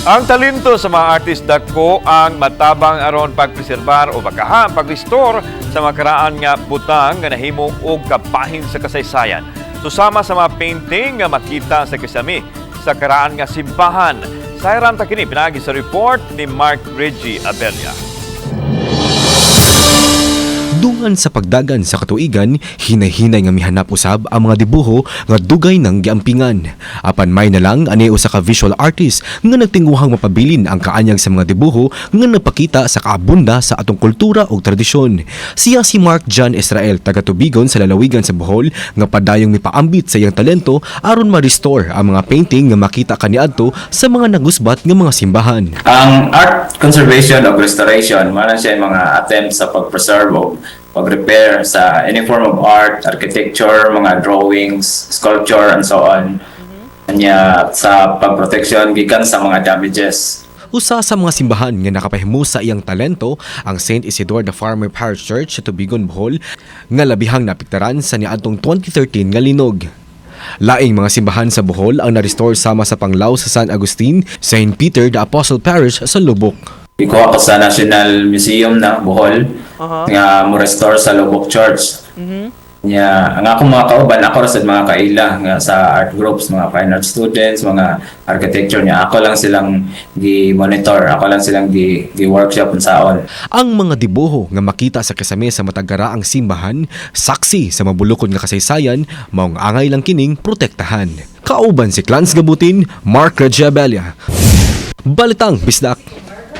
Ang talento sa mga artist dako ang matabang aron pagpreserbar o bakaha pag-restore sa mga karaan nga butang nga nahimo og kapahin sa kasaysayan. Susama sa mga painting nga makita sa kisami sa karaan nga simbahan. Sayran ta kini pinaagi sa report ni Mark Reggie Abella. Dungan sa pagdagan sa katuigan, hinay-hinay nga mihanap usab ang mga dibuho nga dugay nang giampingan. Apan may na lang ani usa ka visual artist nga nagtinguhang mapabilin ang kaanyag sa mga dibuho nga nagpakita sa kaabunda sa atong kultura ug tradisyon. Siya si Mark John Israel, taga Tubigon sa lalawigan sa Bohol, nga padayong mipaambit sa iyang talento aron ma-restore ang mga painting nga makita kaniadto sa mga nagusbat nga mga simbahan. Ang art conservation o restoration, mao na siya yung mga attempt sa pag-preserve o pag-repair sa any form of art, architecture, mga drawings, sculpture, and so on. Anya sa pag-protection gikan sa mga damages. Usa sa mga simbahan nga nakapahimo sa iyang talento ang St. Isidore the Farmer Parish Church sa Tubigon, Bohol, nga labihang napiktaran sa niadtong 2013 nga linog. Laing mga simbahan sa Bohol ang na-restore sama sa Panglao sa San Agustin, St. Peter the Apostle Parish sa Loboc. Gikuha ko sa National Museum na Bohol nga mo restore sa Loboc Church. Nya, ang akong mga kauban, ako ra sad mga kaila nga sa art groups, mga fine art students, mga architecture niya. Ako lang silang gi-monitor, ako lang silang gi-workshop unsaon. Ang mga dibuho nga makita sa kasami sa matag karaang simbahan, saksi sa mabulukod nga kasaysayan, maong angay lang kining protektahan. Kauban si Clans Gabutin, Mark Regiabella. Balitang Bisdak.